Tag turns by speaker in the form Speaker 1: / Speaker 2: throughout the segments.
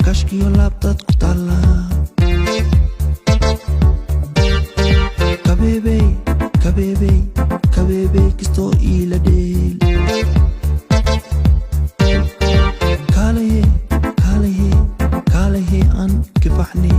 Speaker 1: Kashkiyo laabtaad ku taallaa. Kabeebey, kabeebey, kabeebey, kistoo iila dheel. Kaalaye, kaalaye, kaalaye, aan kifaxne.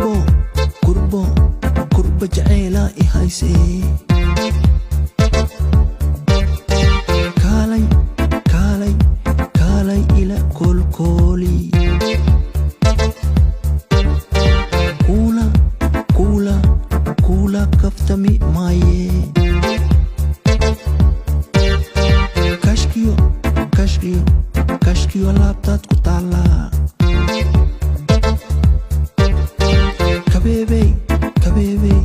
Speaker 1: Kurbo, kurbo, kurba jaceylaa i haysee. Kaalay, kaalay, kaalay, ila koolkooli. Kuula, kuula, kuula kaftami maaye. Kashkiyo, kashkiyo, kashkiyo laabtaad ku taallaa. Kabeebey, kabeebey,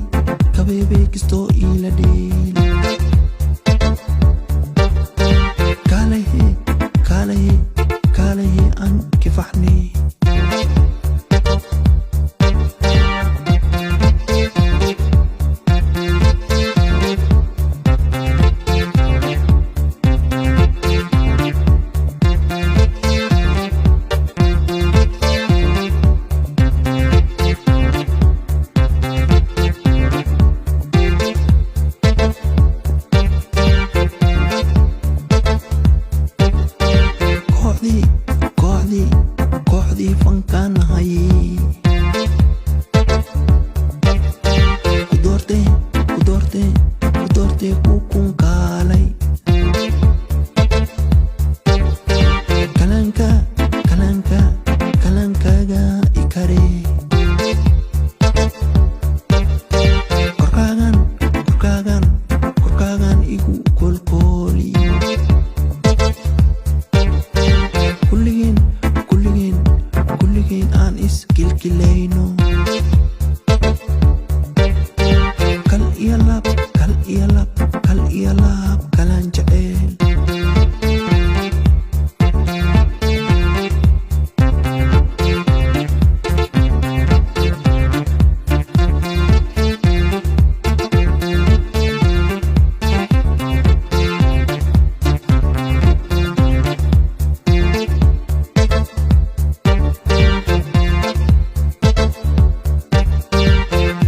Speaker 1: kabeebey, kistoo iila dheel. Kaalahe, kaalahe, kaalahe, aan kifaxne. Kooxdii, kooxdii, kooxdii fankaan nahay. Ku doortee, ku doortee, ku doortee, ku kun kaalay. Kalanka, kalanka, kalankaga ikare. Korkaagan, korkaagan, korkaagan igu kolkooli. Kulligeen, kulligeen, kulligeen aan is kilkilayno. Kal iyo laab, kal iyo laab, kal iyo laab, kalaan jeceel.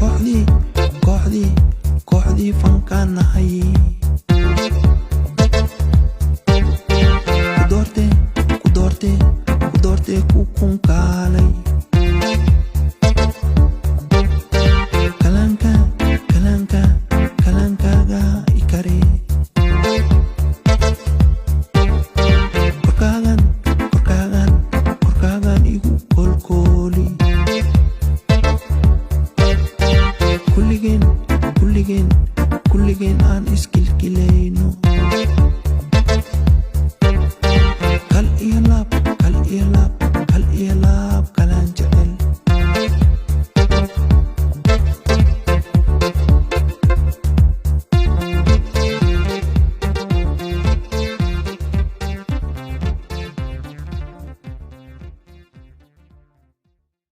Speaker 1: Kooxdii, kooxdii, kooxdii fankaan nahay.